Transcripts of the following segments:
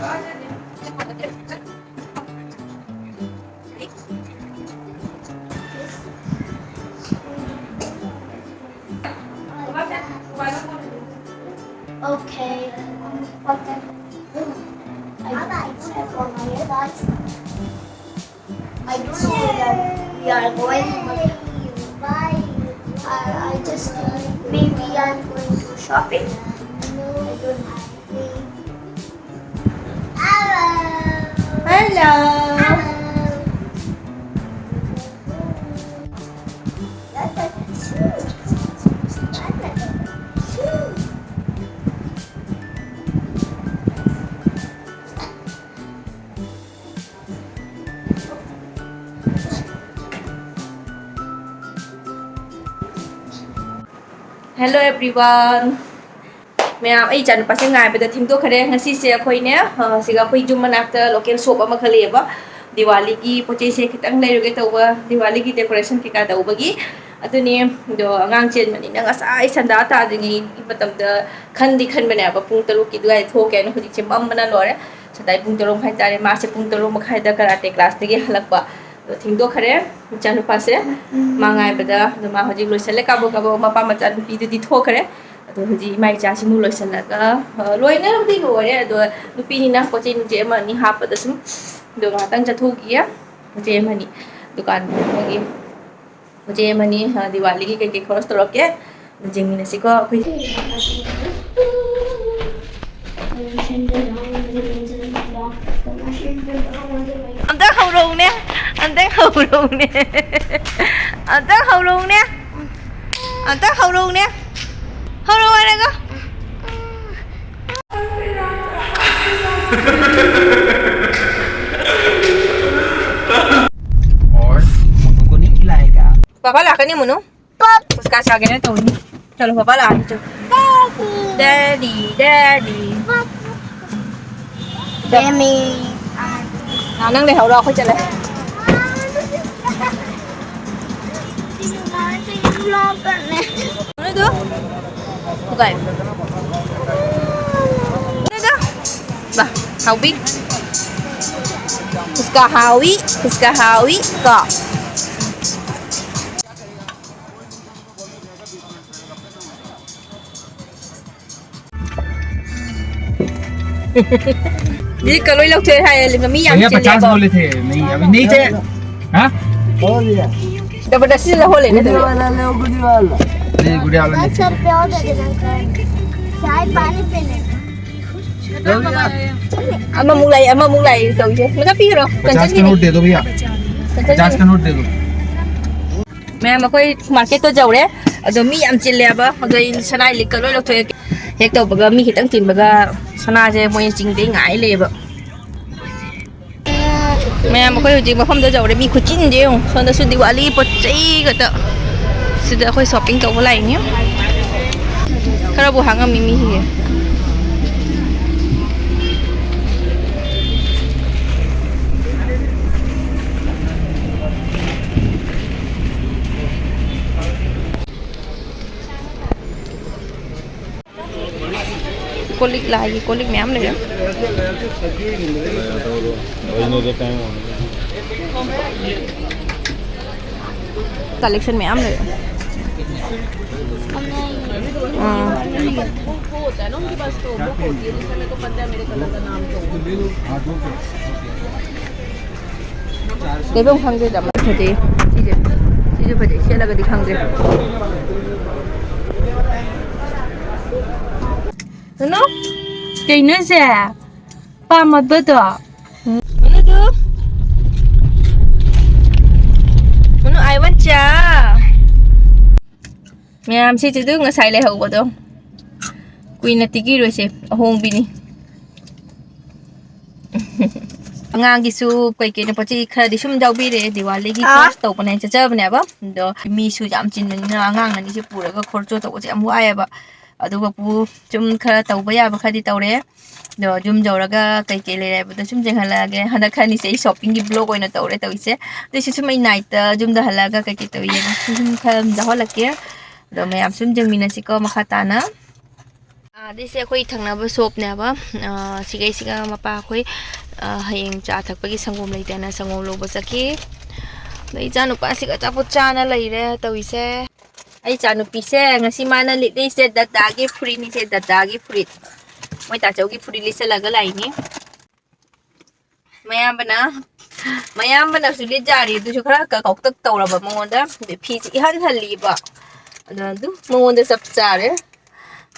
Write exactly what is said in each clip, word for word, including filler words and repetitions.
Okay. I don't have all my earbuds. I do know that we are going, but I, I just, maybe I'm going to shopping. I don't have anything. Hello. Hello. Hello everyone. ꯃꯌꯥꯝ, ꯑꯩ ꯏꯆꯥꯅꯨꯄꯥꯁꯦ ꯉꯥꯏꯕꯗ ꯊꯦꯡꯗꯣꯛꯈ꯭ꯔꯦ꯫ ꯉꯁꯤꯁꯦ ꯑꯩꯈꯣꯏꯅꯦ, ꯑ, ꯁꯤꯒ ꯑꯩꯈꯣꯏ ꯌꯨꯝ ꯃꯅꯥꯛꯇ local shop ꯑꯃꯈꯛ ꯂꯩꯌꯦꯕ, ꯗꯤꯋꯥꯂꯤꯒꯤ ꯄꯣꯠ ꯆꯩꯁꯦ ꯈꯤꯇꯪ ꯂꯩꯔꯨꯒꯦ ꯇꯧꯕ, ꯗꯤꯋꯥꯂꯤꯒꯤ decoration ꯀꯩꯀꯥ ꯇꯧꯕꯒꯤ꯫ ꯑꯗꯨꯅꯦ, ꯑꯗꯣ ꯑꯉꯥꯡ ꯆꯦꯟꯕꯅꯤꯅ ꯉꯁꯥꯏ ꯁꯟꯗꯥ ꯇꯥꯗ꯭ꯔꯤꯉꯩ ꯃꯇꯝꯗ ꯈꯟꯗꯤ ꯈꯟꯕꯅꯦꯕ, ꯄꯨꯡ ꯇꯔꯨꯛꯀꯤ ꯑꯗꯨꯋꯥꯏꯗ ꯊꯣꯛꯀꯦ ꯍꯥꯏꯅ꯫ ꯍꯧꯖꯤꯛꯁꯦ ꯃꯝꯕꯅ ꯂꯣꯏꯔꯦ꯫ ꯉꯁꯥꯏ ꯄꯨꯡ ꯇꯔꯨꯛ ꯃꯈꯥꯏ ꯇꯥꯔꯦ꯫ ꯃꯥꯁꯦ ꯄꯨꯡ ꯇꯔꯨꯛ ꯃꯈꯥꯏꯗ karate classꯇꯒꯤ ꯍꯜꯂꯛꯄ꯫ ꯑꯗꯣ ꯊꯦꯡꯗꯣꯛꯈ꯭ꯔꯦ ꯏꯆꯥꯅꯨꯄꯥꯁꯦ꯫ ꯃꯥ ꯉꯥꯏꯕꯗ꯫ ꯑꯗꯣ ꯃꯥ ꯍꯧꯖꯤꯛ ꯂꯣꯏꯁꯜꯂꯦ ꯀꯥꯕꯣꯛ ꯀꯥꯕꯣꯛ꯫ ꯃꯄꯥ ꯃꯆꯥ ꯅꯨꯄꯤꯗꯨꯗꯤ ꯊꯣꯛꯈ꯭ꯔꯦ꯫ ꯑꯗꯣ ꯍꯧꯖꯤꯛ ꯏꯃꯥ ꯏꯆꯥꯁꯤꯃꯨꯛ ꯂꯣꯏꯁꯜꯂꯒ, ꯑ, ꯂꯣꯏꯅꯕꯨꯗꯤ ꯂꯣꯏꯔꯦ꯫ ꯑꯗꯣ ꯅꯨꯄꯤꯅꯤꯅ ꯄꯣꯠ ꯆꯩ ꯅꯨꯡꯆꯩ ꯑꯃ ꯑꯅꯤ ꯍꯥꯞꯄꯗ ꯁꯨꯝ꯫ ꯑꯗꯣ ꯉꯥꯏꯍꯥꯛꯇꯪ ꯆꯠꯊꯣꯛꯈꯤꯒꯦ꯫ ꯄꯣꯠ ꯆꯩ ꯑꯃ ꯑꯅꯤ ꯗꯨꯀꯥꯟ ꯃꯣꯏꯒꯤ ꯄꯣꯠ ꯆꯩ ꯑꯃꯅꯤ, ꯑ, ꯗꯤꯋꯥꯂꯤꯒꯤ ꯀꯩꯀꯩ ꯈꯔꯁ ꯇꯧꯔꯛꯀꯦ꯫ ꯑꯗꯨ ꯌꯦꯡꯃꯤꯟꯅꯁꯤꯀꯣ ꯑꯩꯈꯣꯏ꯫ ꯑꯝꯇ ꯍꯧꯔꯛꯎꯅꯦ, ꯑꯝꯇ ꯍꯧꯔꯛꯎꯅꯦ, ꯑꯝꯇ ꯍꯧꯔꯛꯎꯅꯦ, ꯑꯝꯇ ꯍꯧꯔꯛꯎꯅꯦ, ꯍꯧꯔꯛꯑꯣ ꯍꯥꯏꯔꯒ꯫ और मोनू को नहीं खिलाएगा। पापा लाकनी मोनू। उसका अच्छा कहना तो नहीं। चलो पापा ला, चलो। Daddy, daddy. ꯅꯪ ꯂꯩꯍꯧꯔꯣ, ꯑꯩꯈꯣꯏ ꯆꯠꯂꯦ꯫ ꯅꯣꯏꯗꯣ? ꯀꯥꯏ? ꯅꯣꯏꯗꯣ? ꯕꯥ, ꯍꯥꯎꯕꯤ꯫ ꯐꯨꯁꯀꯥ ꯍꯥꯎꯏ, ꯐꯨꯁꯀꯥ ꯍꯥꯎꯏ ꯀꯣ꯫ ꯂꯤꯛꯀ ꯂꯣꯏ ꯂꯧꯊꯣꯛꯑꯦ ꯍꯥꯏꯌꯦ, ꯃꯤ ꯌꯥꯝ भैया पचास ꯆꯤꯜꯂꯦꯕ꯫ बोले थे। नहीं, अभी नहीं थे। हाँ? हो लिया। जबरदस्ती से हो लेने गुड़ी दो। वाला ले, गुड़ी वाला। नहीं, गुड़ी वाला नहीं। दस रुपया और दे देना। चाय पानी पीने। ꯑꯃꯃꯨꯛ ꯂꯥꯛꯏ, ꯑꯃꯃꯨꯛ ꯂꯥꯛꯏ ꯇꯧꯔꯤꯁꯦ꯫ ꯃꯆꯥ ꯄꯤꯈ꯭ꯔꯣ꯫ ꯄꯆꯥꯁ ꯀ ꯀꯟꯖꯟꯒꯤꯅꯤ꯫ ꯅꯣꯠ ꯗꯦ ꯗꯣ ꯚꯩꯌꯥ꯫ ꯀꯟꯖꯟꯒꯤꯅꯤ꯫ ꯄꯆꯥꯁ ꯀ ꯅꯣꯠ ꯗꯦ ꯗꯣ꯫ ꯃꯌꯥꯝ, ꯑꯩꯈꯣꯏ ꯃꯥꯔꯀꯦꯠꯇꯣ ꯌꯧꯔꯦ꯫ ꯑꯗꯣ ꯃꯤ ꯌꯥꯝ ꯆꯤꯜꯂꯦꯕ꯫ ꯑꯗꯣ ꯑꯩ ꯁꯅꯥ ꯂꯤꯛꯀ ꯂꯣꯏ ꯂꯧꯊꯣꯛꯑꯦ꯫ ꯍꯦꯛ ꯇꯧꯕꯒ ꯃꯤ ꯈꯤꯇꯪ ꯆꯤꯟꯕꯒ ꯁꯅꯥꯁꯦ ꯃꯣꯏꯅ ꯆꯤꯡꯗꯩ ꯉꯥꯏ ꯂꯩꯌꯦꯕ꯫ ꯃꯌꯥꯝ, ꯑꯩꯈꯣꯏ ꯍꯧꯖꯤꯛ ꯃꯐꯝꯗ ꯌꯧꯔꯦ꯫ ꯃꯤ ꯈꯨꯆꯤꯟꯁꯦ ꯌꯦꯡꯉꯨ꯫ ꯁꯣꯝꯗꯁꯨ ꯗꯤꯋꯥꯂꯤ ꯄꯣꯠ ꯆꯩ ꯈꯛꯇ꯫ ꯁꯤꯗ ꯑꯩꯈꯣꯏ ꯁꯣꯞꯄꯤꯡ ꯇꯧꯕ ꯂꯥꯛꯏꯅꯦ꯫ ꯈꯔꯕꯨ ꯍꯥꯡꯉꯝꯃꯤ ꯃꯤꯁꯤꯡꯁꯦ꯫ ꯀꯣꯜ ꯂꯤꯛ, ꯂꯥꯏꯒꯤ ꯀꯣꯜ ꯂꯤꯛ ꯃꯌꯥꯝ ꯂꯩꯔꯦ꯫ ꯀꯂꯦꯛꯁꯟ ꯃꯌꯥꯝ ꯂꯩꯔꯦ꯫ ꯑꯥ꯫ ꯂꯩꯐꯝ ꯈꯪꯗꯦꯗ, ꯐꯖꯩ꯫ ꯁꯤꯁꯦ, ꯁꯤꯁꯨ ꯐꯖꯩ, ꯁꯦꯠꯂꯒꯗꯤ ꯈꯪꯗꯦ꯫ ꯅꯨꯅꯨ, ꯀꯩꯅꯣꯁꯦ? ꯄꯥꯝꯃꯕꯗꯣ? ꯅꯨꯅꯨꯗꯨ? ꯅꯨꯅꯨ, I want ꯆꯥ꯫ ꯃꯌꯥꯝ, ꯁꯤꯁꯤꯗꯨ ꯉꯁꯥꯏ ꯂꯩꯍꯧꯕꯗꯣ꯫ ꯀꯨꯏꯅ ꯇꯤꯛꯏꯔꯣꯏꯁꯦ, ꯑꯍꯣꯡꯕꯤꯅꯤ꯫ ꯑꯉꯥꯡꯒꯤꯁꯨ ꯀꯩ ꯀꯩꯅꯣ ꯄꯣꯠ ꯆꯩ ꯈꯔꯗꯤ ꯁꯨꯝ ꯌꯥꯎꯕꯤꯔꯦ꯫ ꯗꯤꯋꯥꯂꯤꯒꯤ ꯍꯥ? ꯈꯔ ꯇꯧꯕꯅꯦ, ꯆꯠꯆꯕꯅꯦꯕ꯫ ꯑꯗꯣ ꯃꯤꯁꯨ ꯌꯥꯝ ꯆꯤꯟꯕꯅꯤꯅ ꯑꯉꯥꯡ ꯑꯅꯤꯁꯦ ꯄꯨꯔꯒ ꯈꯣꯔ ꯆꯣ ꯇꯧꯕꯁꯦ ꯌꯥꯝ ꯋꯥꯏꯑꯦꯕ꯫ ꯑꯗꯨꯒ ꯄꯨ-, ꯁꯨꯝ ꯈꯔ ꯇꯧꯕ ꯌꯥꯕ ꯈꯔꯗꯤ ꯇꯧꯔꯦ꯫ ꯑꯗꯣ ꯌꯨꯝ ꯌꯧꯔꯒ ꯀꯩ ꯀꯩ ꯂꯩꯔꯦ ꯍꯥꯏꯕꯗꯣ ꯁꯨꯝ ꯌꯦꯡꯍꯜꯂꯛꯑꯒꯦ꯫ ꯍꯟꯗꯛ ꯈꯔꯅꯤꯁꯦ ꯑꯩ ꯁꯣꯞꯄꯤꯡꯒꯤ ꯕ꯭ꯂꯣꯒ ꯑꯣꯏꯅ ꯇꯧꯔꯦ ꯇꯧꯔꯤꯁꯦ꯫ ꯑꯗꯨꯏꯁꯨ ꯁꯨꯝ ꯑꯩ ꯅꯥꯏꯠꯇ ꯌꯨꯝꯗ ꯍꯜꯂꯛꯑꯒ ꯀꯩ ꯀꯩ ꯇꯧꯏ ꯌꯦꯡꯉꯣ꯫ ꯁꯨꯝ ꯈꯔ ꯑꯗꯨꯝ ꯌꯥꯎꯍꯜꯂꯛꯀꯦ꯫ ꯑꯗꯣ ꯃꯌꯥꯝ ꯁꯨꯝ ꯌꯦꯡꯃꯤꯟꯅꯁꯤꯀꯣ ꯃꯈꯥ ꯇꯥꯅ꯫ ꯑꯗꯩꯁꯦ ꯑꯩꯈꯣꯏ ꯊꯪꯅꯕ ꯁꯣꯞꯅꯦꯕ꯫ ꯑ, ꯁꯤꯒꯩꯁꯤꯒ ꯃꯄꯥ ꯑꯩꯈꯣꯏ, ꯑ, ꯍꯌꯦꯡ ꯆꯥ ꯊꯛꯄꯒꯤ ꯁꯪꯒꯣꯝ ꯂꯩꯇꯅ ꯁꯪꯒꯣꯝ ꯂꯧꯕ ꯆꯠꯈꯤ꯫ ꯑꯗꯩ ꯏꯆꯥꯅꯨꯄꯥꯁꯤꯒ ꯑꯆꯥꯄꯣꯠ ꯆꯥꯅ ꯂꯩꯔꯦ ꯇꯧꯔꯤꯁꯦ꯫ ꯑꯩ ꯏꯆꯥꯅꯨꯄꯤꯁꯦ ꯉꯁꯤ ꯃꯥꯅ ꯂꯤꯠꯂꯤꯁꯦ ꯗꯗꯥꯒꯤ ꯐꯨꯔꯤꯠꯅꯤꯁꯦ, ꯗꯗꯥꯒꯤ ꯐꯨꯔꯤꯠ꯫ ꯃꯣꯏ ꯇꯥꯆꯧꯒꯤ ꯐꯨꯔꯤꯠ ꯂꯤꯠꯁꯜꯂꯒ ꯂꯥꯛꯏꯅꯤ꯫ ꯃꯌꯥꯝꯕꯅ, ꯃꯌꯥꯝꯕꯅꯁꯨ ꯂꯤꯠ ꯌꯥꯔꯤ, ꯑꯗꯨꯁꯨ ꯈꯔ ꯀ-, ꯀꯧꯇꯛ ꯇꯧꯔꯕ ꯃꯉꯣꯟꯗ꯫ ꯑꯗꯩ ꯐꯤꯁꯦ ꯏꯍꯟ ꯍꯜꯂꯤꯕ꯫ ꯑꯗꯨꯅ ꯑꯗꯨꯝ ꯃꯉꯣꯟꯗ ꯆꯞ ꯆꯥꯔꯦ꯫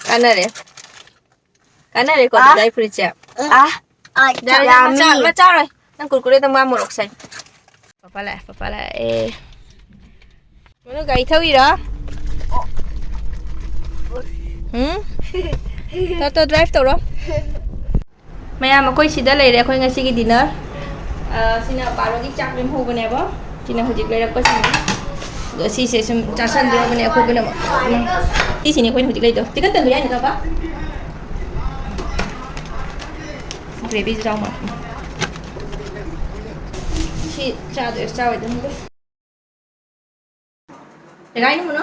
ꯀꯥꯟꯅꯔꯦ꯫ ꯀꯥꯟꯅꯔꯦꯀꯣ, ꯑꯥ꯫ ꯗꯗꯥꯏ ꯐꯨꯔꯤꯠꯁꯦ꯫ ꯑꯥ꯫ ꯑꯥ, ꯌꯥꯔꯦ, ꯌꯥꯔꯦ, ꯌꯥꯝꯃꯤ꯫ ꯃꯆꯥ, ꯃꯆꯥ ꯑꯣꯏ꯫ ꯅꯪ ꯀꯨꯔꯀꯨꯔꯦꯗꯣ ꯃꯥ ꯃꯣꯔꯣꯛ ꯁꯥꯏ꯫ ꯄꯄꯥ ꯂꯥꯛꯑꯦ, ꯄꯄꯥ ꯂꯥꯛꯑꯦ꯫ ꯃꯅꯨ ꯒꯥꯔꯤ ꯊꯧꯔꯤꯔꯣ? ꯎꯝ? ꯇꯣ, ꯇꯣ, ꯗ꯭ꯔꯥꯏꯚ ꯇꯧꯔꯣ꯫ ꯃꯌꯥꯝ, ꯑꯩꯈꯣꯏ ꯁꯤꯗ ꯂꯩꯔꯦ, ꯑꯩꯈꯣꯏ ꯉꯁꯤꯒꯤ ꯗꯤꯅꯔ꯫ ꯑ, ꯁꯤꯅ ꯄꯥꯔꯣꯒꯤ ꯆꯥꯛ ꯂꯦꯝꯍꯧꯕꯅꯦꯕ꯫ ꯁꯤꯅ ꯍꯧꯖꯤꯛ ꯂꯩꯔꯛꯄꯁꯤꯡꯅꯤ꯫ ꯑꯗꯣ ꯁꯤꯁꯦ ꯁꯨꯝ ꯆꯥꯁꯟꯗꯣꯔꯕꯅꯦ ꯑꯩꯈꯣꯏ ꯄꯨꯝꯅꯃꯛ꯫ ꯁꯤꯁꯤꯅꯦ ꯑꯩꯈꯣꯏꯅ ꯍꯧꯖꯤꯛ ꯂꯩꯗꯣ꯫ ꯆꯤꯛꯀꯟ ꯇꯟꯗꯨꯔꯤ ꯍꯥꯏꯅ ꯀꯕ? ꯒ꯭ꯔꯦꯚꯤꯁꯨ ꯌꯥꯎ ꯃꯥꯜꯂꯦ꯫ ꯁꯤ ꯆꯥꯗꯣꯏꯔ ꯆꯥꯔꯣꯏꯗꯣꯏꯔ ꯈꯪꯗꯦ꯫ ꯀꯩ ꯍꯥꯏꯅꯣ ꯃꯨꯅꯣ?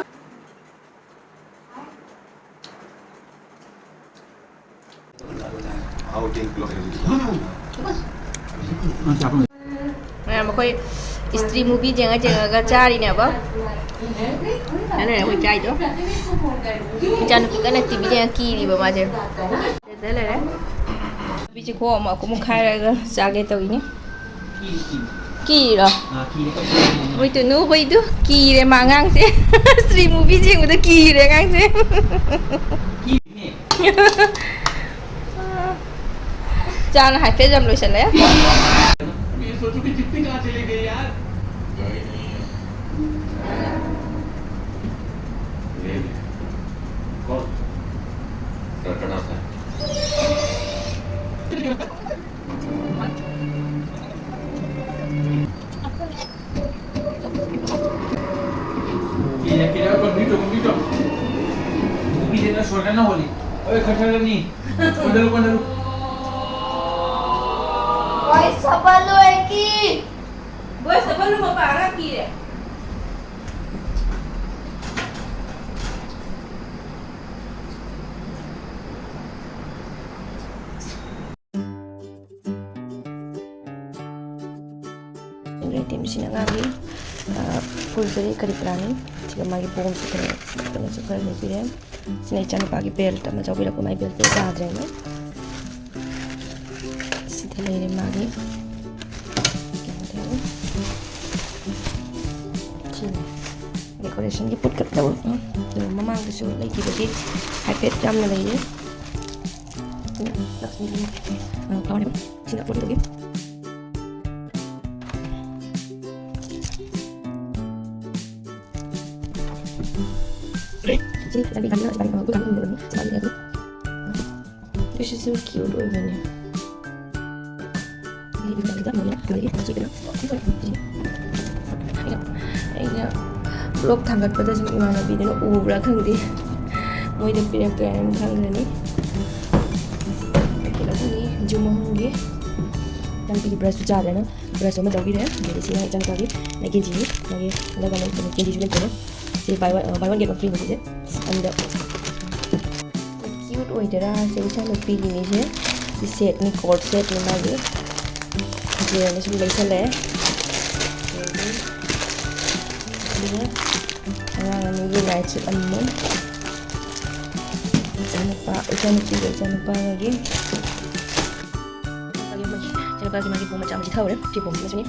ꯃꯌꯥꯝ ꯑꯩꯈꯣꯏ ꯏꯁꯇ꯭ꯔꯤ ꯃꯨꯚꯤ ꯌꯦꯡꯉ ꯌꯦꯡꯉꯒ ꯆꯥꯔꯤꯅꯦꯕ꯫ ꯀꯩꯅꯣꯅꯦ ꯑꯩꯈꯣꯏ ꯆꯥꯏꯗꯣ꯫ ꯏꯆꯥꯅꯨꯄꯤ ꯀꯟꯅ ꯇꯤ ꯚꯤ ꯌꯦꯡꯉ ꯀꯤꯔꯤꯕ ꯃꯥꯁꯦ꯫ ꯁꯤꯗ ꯂꯩꯔꯦ꯫ ꯅꯨꯄꯤꯁꯦ ꯈꯣꯡ ꯑꯃ ꯑꯃꯨꯛ ꯈꯥꯏꯔꯒ ꯆꯥꯒꯦ ꯇꯧꯔꯤꯅꯤ꯫ ꯀꯤꯔꯣ? ꯃꯣꯏ ꯇꯨꯅꯨ ꯍꯣꯏꯗꯨ ꯀꯤꯔꯦ ꯃꯥ ꯑꯉꯥꯡꯁꯦ꯫ ꯏꯁꯇ꯭ꯔꯤ ꯃꯨꯚꯤ ꯌꯦꯡꯕꯗ ꯀꯤꯔꯦ ꯑꯉꯥꯡꯁꯦ꯫ ꯆꯥꯅ ꯍꯥꯏꯐꯦꯠ ꯌꯥꯝ ꯂꯣꯏꯁꯜꯂꯦ꯫ ꯀꯤꯔꯦ, ꯀꯤꯔꯦ, ꯀꯣꯟꯕꯤꯌꯨ ꯆꯣ, ꯀꯣꯟꯕꯤꯌꯨ ꯆꯣ꯫ ꯀꯣꯟꯕꯤꯁꯦ ꯅꯪ ꯁꯣꯔ ꯀꯟꯅ ꯍꯣꯜꯂꯤ꯫ ꯍꯣꯏ, ꯈꯔ, ꯈꯔ, ꯈꯔꯅꯤ꯫ ꯀꯣꯟꯗꯂꯨ, ꯀꯣꯟꯗꯂꯨ꯫ ꯋꯥꯏ ꯁꯐꯜ ꯂꯣꯏꯔꯦ, ꯀꯤ꯫ ꯋꯥꯏ ꯁꯐꯜ ꯂꯣꯏꯔꯦ, ꯃꯄꯥ ꯑꯉꯥꯡ ꯀꯤꯔꯦ꯫ ꯑꯥꯏꯇꯦꯝꯁꯤꯅ ꯑꯉꯥꯡꯒꯤ, ꯑ, ꯐꯨꯔꯤꯠ ꯀꯔꯤ ꯀꯔꯥꯅꯤ꯫ ꯁꯤꯒ ꯃꯥꯒꯤ ꯕꯣꯝꯁꯨ ꯈꯔ, ꯀꯩꯅꯣꯁꯨ ꯈꯔ ꯂꯩꯕꯤꯔꯦ꯫ ꯁꯤꯅ ꯏꯆꯥꯅꯨꯄꯥꯒꯤ ꯕꯦꯜꯠ ꯑꯃ ꯆꯥꯎꯕꯤꯔꯛꯄ, ꯃꯥꯒꯤ ꯕꯦꯜꯠꯇꯣ ꯆꯥꯗ꯭ꯔꯦꯅ꯫ ꯁꯤꯗ ꯂꯩꯔꯦ ꯃꯥꯒꯤ ꯀꯩꯅꯣꯗꯣ꯫ ꯁꯤꯅꯤ꯫ ꯗꯦꯀꯣꯔꯦꯁꯟꯒꯤ ꯄꯣꯠ ꯈꯛ ꯇꯧꯔꯦ꯫ ꯑꯗꯨꯒ ꯃꯃꯥꯡꯗꯁꯨ ꯂꯩꯈꯤꯕꯒꯤ ꯍꯥꯏꯐꯦꯠ ꯌꯥꯝꯅ ꯂꯩꯔꯤ꯫ ꯁꯤꯅ ꯂꯛꯁꯃꯤꯒꯤ, ꯑ, ꯐ꯭ꯂꯥꯋꯔꯅꯦꯕ꯫ ꯁꯤꯅ ꯐꯣꯔꯇꯤ ꯇꯨꯒꯤ꯫ ꯁꯤ ꯆꯥꯕꯤ ꯀꯥꯟꯗ ꯁꯨꯃꯥꯏꯅ ꯇꯧꯔꯒ ꯀꯥꯟꯗ ꯁꯨꯃꯥꯏꯅ ꯇꯧꯔꯒ꯫ This is so cute ꯑꯣꯏꯕꯅꯦ꯫ ꯑꯩꯅ, ꯑꯩꯅ ꯕ꯭ꯂꯣꯛ ꯊꯥꯡꯒꯠꯄꯗ ꯁꯨꯝ ꯏꯃꯥꯟꯅꯕꯤꯗꯨꯅ ꯎꯕ꯭ꯔꯥ ꯈꯪꯗꯦ, ꯃꯣꯏꯗ ꯄꯤꯔꯛꯇꯣꯏ ꯍꯥꯏꯅ ꯈꯪꯒꯅꯤ꯫ ꯖꯨꯝ ꯑꯍꯨꯝꯒꯤ ꯏꯆꯥꯅꯨꯄꯤꯒꯤ ꯕ꯭ꯔꯁꯁꯨ ꯆꯥꯗ꯭ꯔꯦꯅ ꯕ꯭ꯔꯁ ꯑꯃ ꯂꯧꯕꯤꯔꯦ꯫ ꯑꯗꯒꯤ ꯁꯤꯅ ꯏꯆꯥꯅꯨꯄꯥꯒꯤ ꯃꯥꯒꯤ ꯀꯦꯟꯗꯤꯅꯤ, ꯃꯥꯒꯤ ꯍꯟꯗꯛ ꯑꯃꯨꯛ ꯀꯦꯟꯗꯤꯁꯨ ꯂꯩꯇ꯭ꯔꯦ꯫ ꯁꯤ buy one, buy one get one free ꯅꯤ ꯁꯤꯁꯦ꯫ ꯑꯗꯨꯗ ꯀ꯭ꯌꯨꯠ ꯑꯣꯏꯗꯔꯥ ꯁꯦ ꯏꯆꯥꯅꯨꯄꯤꯒꯤꯅꯤꯁꯦ꯫ ꯁꯤ ꯁꯦꯠꯅꯤ, ꯀꯣꯔꯠ ꯁꯦꯠꯅꯤ ꯃꯥꯒꯤ꯫ ꯖꯦꯜꯅ ꯁꯨꯝ ꯂꯩꯁꯜꯂꯛꯑꯦ꯫ ꯑꯗꯒꯤ ꯑꯉꯥꯡ ꯑꯅꯤꯒꯤ ꯅꯥꯏꯠ ꯁꯨꯠ ꯑꯃꯃꯝ꯫ ꯏꯆꯥꯅꯨꯄꯥ, ꯏꯆꯥꯅꯨꯄꯤꯒ ꯏꯆꯥꯅꯨꯄꯥꯒꯤ꯫ ꯏꯆꯥꯅꯨꯄꯥꯒꯤ ꯃꯥꯒꯤ ꯕꯣꯝ ꯃꯆꯥ ꯑꯃ ꯆꯤꯊꯍꯧꯔꯦ꯫ ꯁꯤ ꯕꯣꯝꯁꯤꯅꯁꯨꯅꯤ꯫